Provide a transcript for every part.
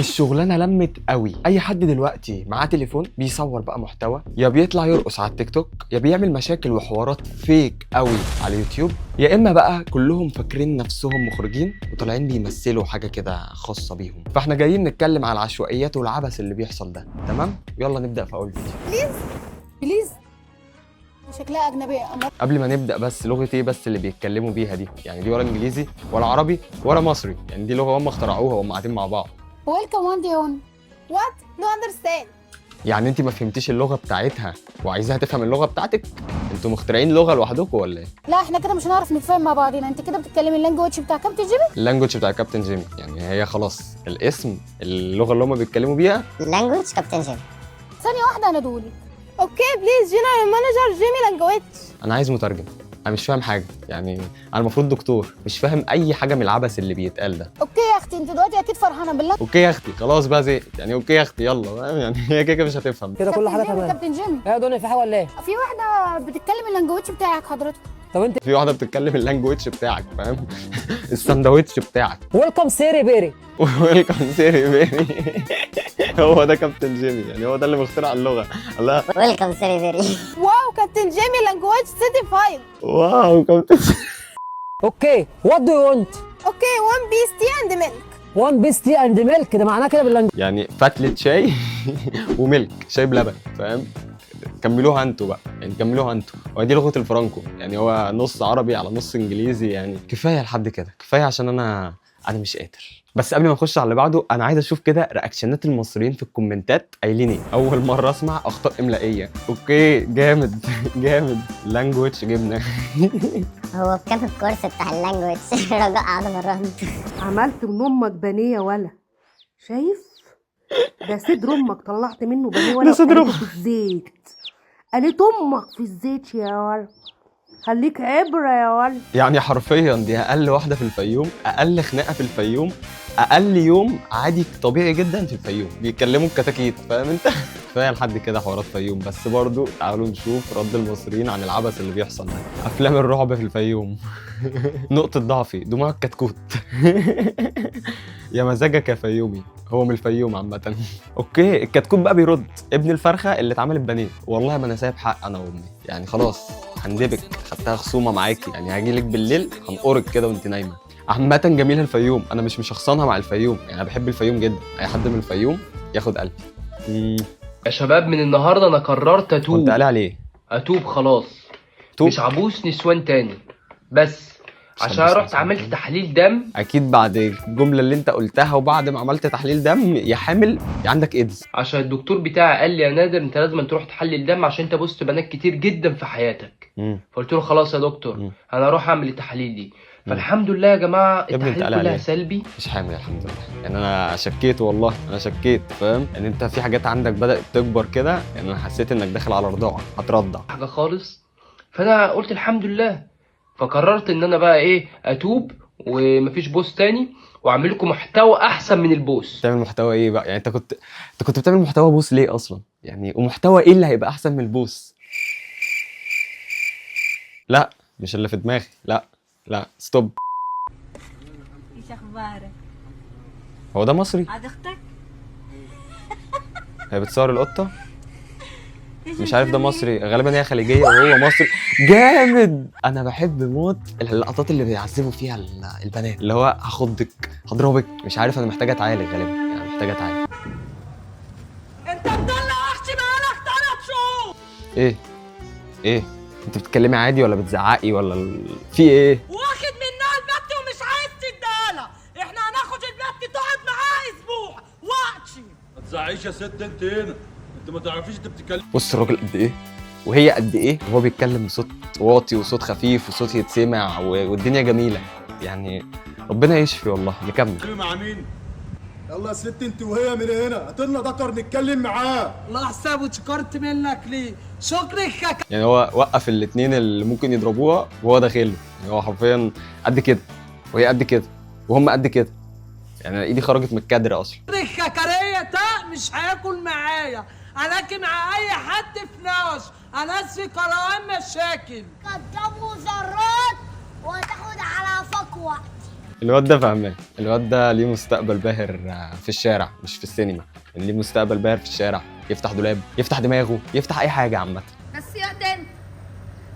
الشغلانة لمت قوي. اي حد دلوقتي معاه تليفون بيصور بقى محتوى، يا بيطلع يرقص على التيك توك، يا بيعمل مشاكل وحوارات fake قوي على اليوتيوب، يا اما بقى كلهم فاكرين نفسهم مخرجين وطالعين بيمثلوا حاجة كده خاصة بيهم. فاحنا جايين نتكلم على العشوائيات والعبث اللي بيحصل ده. تمام، يلا نبدا في اول فيديو. please. شكلها اجنبيه. قبل ما نبدا بس، لغة ايه بس اللي بيتكلموا بيها دي؟ يعني دي ولا انجليزي ولا عربي ولا مصري، يعني دي لغة هم اخترعوها وهم قاعدين مع بعض. welcome one ديون. what؟ no understand. يعني انت ما فهمتيش اللغة بتاعتها وعايزاها تفهم اللغة بتاعتك؟ انتوا مخترعين لغة لوحدكم ولا ايه؟ لا، احنا كده مش هنعرف نتفاهم مع بعضينا. انت كده بتتكلمي ال language بتاع كابتن جيمي. ال language بتاع كابتن جيمي، يعني هي خلاص الاسم، اللغة اللي هم بيتكلموا بيها. language كابتن جيمي. ثانية واحده، انا دولي. okay please، general manager جيمي language. انا عايز مترجم، انا مش فاهم حاجه. يعني انا المفروض دكتور، مش فاهم اي حاجة من العبث اللي بيتقال ده. okay يا اختي، انت دلوقتي اكيد فرحانة بالله. okay يا اختي، خلاص بقى زهقت. يعني okay يا اختي، يلا، فاهم؟ يعني هي كده كده مش هتفهم. كده كل حاجة كابتن جيمي، تمام. كابتن جيمي. ايه يا دنيا، في حاجة ولا ايه؟ في واحدة بتتكلم ال language بتاعك حضرتك. طب انت في واحدة بتتكلم ال language بتاعك، فاهم؟ الساندوتش بتاعك. welcome سيري بيري. welcome سيري بيري. هو ده كابتن جيمي، يعني هو ده اللي مخترع اللغه. الله. welcome سيري بيري. wow، كابتن جيمي language certified. wow كابتن. okay، what do you want؟ okay، 1 piece tea and milk. 1 piece tea and milk، ده معناه كده بال language. يعني فتلة شاي و milk، شاي بلبن، فاهم؟ كملوها انتوا بقى، يعني كملوها انتوا. هو دي لغة الفرانكو، يعني هو نص عربي على نص انجليزي. يعني كفاية لحد كده، كفاية عشان انا مش قادر. بس قبل ما نخش على اللي بعده، انا عايز اشوف كده reactionات المصريين في الكومنتات قايلين ايه. اول مرة اسمع اخطاء املائيه. okay، جامد جامد. language جبنه. هو بكام الكورس بتاع ال language؟ رجاء عدم الرد. عملت من امك بانيه ولا شايف؟ ده صدر امك طلعت منه بانيه ولا ده صدر وقليته في الزيت، قليت امك في الزيت يا ولا، خليك عبره يا ولا. يعني حرفيا دي اقل واحدة في الفيوم، اقل خناقه في الفيوم، اقل يوم عادي طبيعي جدا في الفيوم بيتكلموا الكتاكيت، فاهم انت؟ كفاية لحد كده حوارات فيوم. بس برضو تعالوا نشوف رد المصريين عن العبث اللي بيحصل ده. افلام الرعب في الفيوم. نقطة ضعفي دموع الكتكوت. يا مزاجك يا فيومي. هو من الفيوم عامة. okay، الكتكوت بقى بيرد: ابن الفرخة اللي اتعملت بانيه، والله ما انا سايب حق انا وامي. يعني خلاص هندبك، خدتها خصومة معاكي، يعني هاجي لك بالليل هنقرك كده وانت نايمة. عامة جميلة الفيوم، انا مش مشخصنها مع الفيوم، يعني انا بحب الفيوم جدا. اي حد من الفيوم ياخد قلبي. يا شباب، من النهارده انا قررت كنت اتوب. قال عليه. اتوب خلاص. توب. مش هبوس نسوان تاني بس مش عشان هتبوس رحت نسوان عملت تاني؟ تحليل دم. اكيد بعد الجملة اللي انت قلتها وبعد ما عملت تحليل دم، يا حامل يا عندك ايدز. عشان الدكتور بتاعي قال لي: يا نادر، انت لازم تروح تحلل دم عشان انت بوست بنات كتير جدا في حياتك. فقلت له: خلاص يا دكتور، انا اروح اعمل التحاليل دي. فالحمد لله يا جماعه، يا ابني انت التحاليل قلق كلها عليه. سلبي. مش حامل، الحمد لله. يعني انا شكيت، والله انا شكيت، فاهم؟ ان انت في حاجات عندك بدات تكبر كده، يعني انا حسيت انك داخل على رضاعه، هترضع. حاجة خالص. فانا قلت الحمد لله، فقررت ان انا بقى ايه، اتوب ومفيش بوس تاني، واعمل لكم محتوى احسن من البوس. تعمل محتوى ايه بقى؟ يعني انت كنت بتعمل محتوى بوس ليه اصلا؟ يعني ومحتوى ايه اللي هيبقى احسن من البوس؟ لا، مش اللي في دماغي. لا لا، stop. ايش اخبارك؟ هو ده مصري؟ عاد اختك؟ هي بتصور القطه، مش عارف ده مصري، غالبا هي خليجية وهو مصري. جامد. انا بحب موت اللقطات اللي بيعذبوا فيها البنات، اللي هو هخضك، هضربك، مش عارف. انا محتاجه اتعالج غالبا، يعني محتاجه اتعالج. انت مطلع وحش بقالك 3 شهور. ايه ايه، انت بتتكلمي عادي ولا بتزعقي ولا في ايه؟ واخد منها البت ومش عايز تديها. احنا هناخد البت تقعد معاها اسبوع وقتي. ما تزعقيش يا ست انت هنا، انت ما تعرفيش انت بتتكلمي. بص الراجل قد ايه وهي قد ايه، وهو بيتكلم بصوت واطي وصوت خفيف وصوت يتسمع والدنيا جميله، يعني ربنا يشفي والله. نكمل. مع مين؟ يلا يا ست انت وهي من هنا، هات لنا ذكر نتكلم معاه. الله حسابه، شكرت منك ليه شكرك. يعني هو وقف الاثنين اللي ممكن يضربوها وهو داخل، يعني هو حرفيا قد كده وهي قد كده وهم قد كده، يعني أنا ايدي خرجت من الكادر اصلا. الككرية ده مش هياكل معايا، انا مع اي حد في ناس، انا في قرآن مشاكل. قدموا ذرات وتاخد على فك وقت. الواد ده فهمان، الواد ده ليه مستقبل باهر في الشارع مش في السينما، يعني ليه مستقبل باهر في الشارع، يفتح دولاب، يفتح دماغه، يفتح اي حاجة عامة. بس يا ده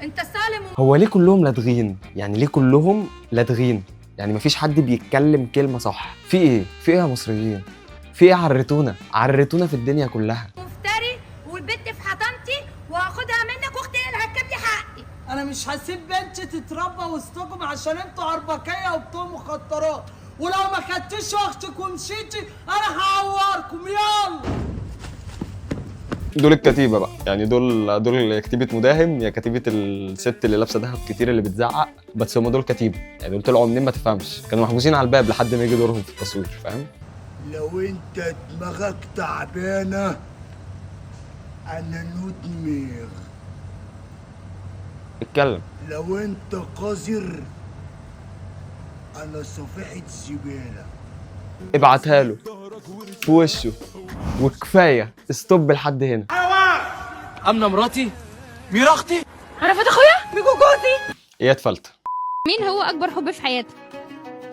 انت سالم. هو ليه كلهم لادغين؟ يعني ليه كلهم لادغين؟ يعني مفيش حد بيتكلم كلمة صح. في ايه؟ في ايه يا مصريين؟ في ايه؟ عرتونا، عرتونا في الدنيا كلها. مفتري والبت في حضانتي وهاخدها منك، واختي اللي هتجيب لي حقي. انا مش هسيب بنتي تتربى وسطكم عشان انتوا عربكيه وبتوع مخدرات، ولو ما خدتيش اختك ومشيتي انا هعوركم. يلا دول الكتيبة بقى، يعني دول كتيبة مداهم، يا كتيبة الست اللي لابسه دهب كتير اللي بتزعق، بس هم دول كتيبة، يعني دول طلعوا منين ما تفهمش، كانوا محجوزين على الباب لحد ما يجي دورهم في التصوير، فاهم؟ لو انت دماغك تعبانة انا نو دماغ. اتكلم. لو انت قذر انا صفيحه زبالة. ابعتها له في وشه وكفاية، stop لحد هنا. امنه مراتي، ميرا اختي، عرفت اخويا، ميجو جوزي. اياد فلته. مين هو اكبر حب في حياتك؟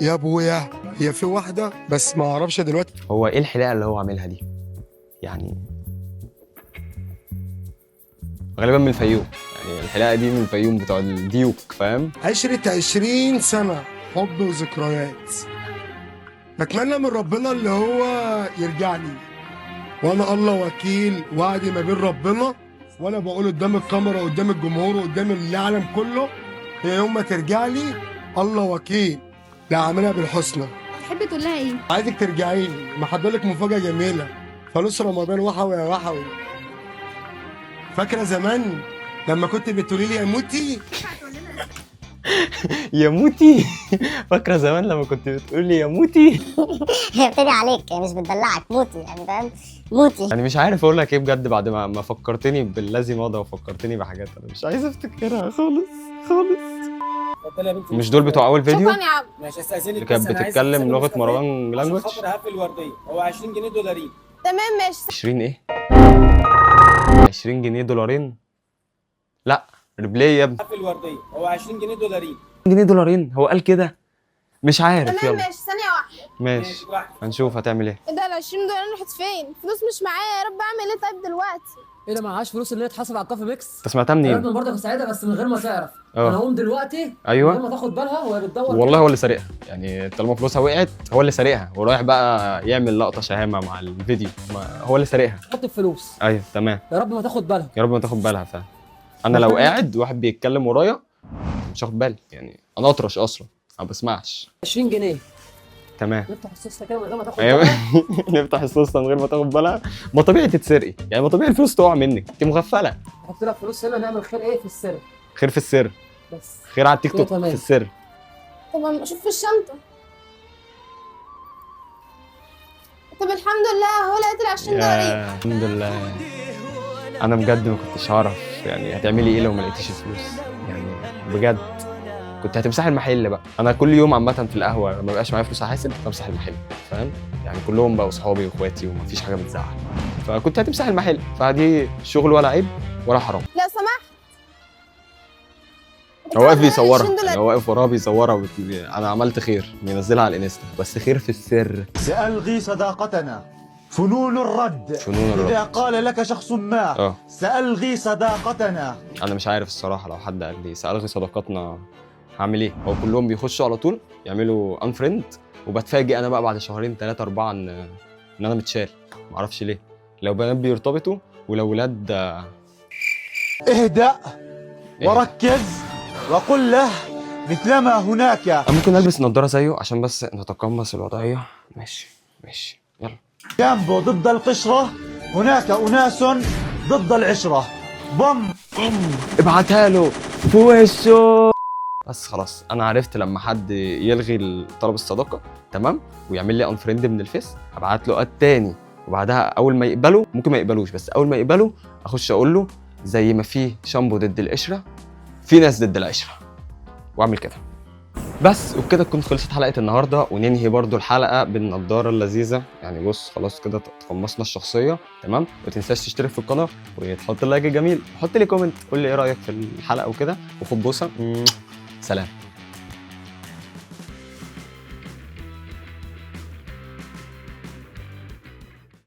يا ابويا هي في واحدة بس ما اعرفش دلوقتي. هو ايه الحلاقة اللي هو عاملها دي؟ يعني غالبا من الفيوم، يعني الحلاقة دي من الفيوم بتوع الديوك، فاهم؟ عشرة 20 سنة حب وذكريات. بتمنى من ربنا اللي هو يرجع لي، وانا الله وكيل وعدي ما بين ربنا وانا بقول قدام الكاميرا قدام الجمهور وقدام العالم كله، هي يوم ما ترجع لي الله وكيل لا عاملها بالحسنى. تحب تقول لها ايه؟ عايزك ترجعي لي، محضر لك مفاجأة جميلة. فلوس رمضان وحوي يا وحوي. فاكرة زمان لما كنت بتقولي لي يا موتي؟ يا موتي. فاكره زمان لما كنت بتقولي يا موتي؟ هي بتدعي عليك، هي مش بتدلعك، موتي يعني، فاهم؟ موتي. يعني مش عارف اقول لك ايه بجد، بعد ما فكرتني بالذي مضى وفكرتني بحاجات انا مش عايز افتكرها خالص خالص. مش دول بتوع اول فيديو؟ شكرا يا عم. ماشي، استاذنك اللي كانت بتتكلم لغة مروان language؟ خاطر هقفل الوردية، هو 20 جنيه دولارين. تمام ماشي. 20 ايه؟ 20 جنيه دولارين؟ لا replay يا ابني. هقفل الوردية، هو 20 جنيه دولارين. جنيه دولارين، هو قال كده؟ مش عارف. تمام يلا ماشي، ثانية واحدة. ماشي، هنشوف هتعمل ايه. ايه ده ال 20 دولار راحت فين؟ فلوس مش معايا يا رب، اعمل ايه طيب دلوقتي؟ ايه ده معهاش فلوس اللي هي تحاسب على الكافي ميكس؟ انت سمعتها منين؟ انا برضه ساعدها بس من غير ما تعرف. انا هقوم دلوقتي. ايوه من غير ما تاخد بالها وهي بتدور. والله هو اللي سارقها، يعني طالما فلوسها وقعت هو اللي سارقها، ورايح بقى يعمل لقطة شهامه مع الفيديو، ما هو اللي سارقها. حط الفلوس. ايوه تمام. يا رب ما تاخد بالها. يا رب ما تاخد بالها فعلا. انا لو قاعد واحد بيتكلم ورايا مش هاخد بالي، يعني انا اطرش اصلا ما بسمعش. 20 جنيه. تمام. نفتح السوسته كده من غير ما تاخد ايوه بالها. نفتح السوسته من غير ما تاخد بالها. ما طبيعي تتسرقي، يعني ما طبيعي الفلوس تقع منك، انت مغفله. نحط لك فلوس هنا، نعمل خير ايه في السر. خير في السر، بس خير على التيك توك في السر. طب اشوف في الشنطة. طب الحمد لله اهو لقيت ال 20 دولار. الحمد لله. انا بجد ما كنتش هعرف يعني هتعملي ايه لو ما لقيتيش الفلوس، يعني بجد كنت هتمسحي المحل بقى. انا كل يوم عامة في القهوة لما بيبقاش معايا فلوس احاسب بمسح المحل، فاهم؟ يعني كلهم بقوا اصحابي واخواتي ومفيش حاجة بتزعل، فكنت هتمسحي المحل. فدي شغل ولا عيب ولا حرام. لو سمحت. هو واقف بيصورها، يعني هو واقف وراها بيصورها. انا عملت خير، بينزلها على الانستا، بس خير في السر. سألغي صداقتنا. فنون الرد. فنون الرد. إذا قال لك شخص ما سألغي صداقتنا. أنا مش عارف الصراحة، لو حد قال لي سألغي صداقتنا هعمل إيه؟ هو كلهم بيخشوا على طول يعملوا unfriend، وبتفاجئ أنا بقى بعد شهرين 3 4 إن أنا متشال، معرفش ليه. لو بنات بيرتبطوا ولو ولاد. اهدأ وركز وقل له مثلما هناك. أنا ممكن ألبس نظارة زيه عشان بس نتقمص الوضعية. ماشي ماشي يلا. جامبو ضد القشرة، هناك أناس ضد العشرة. بوم بوم، ابعتها له في وشه. بس خلاص أنا عرفت لما حد يلغي طلب الصداقة تمام ويعمل لي unfriend من الفيس، ابعت له add تاني، وبعدها أول ما يقبله، ممكن ما يقبلوش بس أول ما يقبله أخش أقول له زي ما في شامبو ضد القشرة في ناس ضد العشرة، وأعمل كده بس. وبكده تكون خلصت حلقة النهارده، وننهي برضو الحلقة بالنضاره اللذيذة. يعني بص خلاص كده تقمصنا الشخصية تمام. ما تنساش تشترك في القناة وتحط ال like الجميل، وحط لي comment قول لي ايه رايك في الحلقة وكده، وخد بوسه. سلام.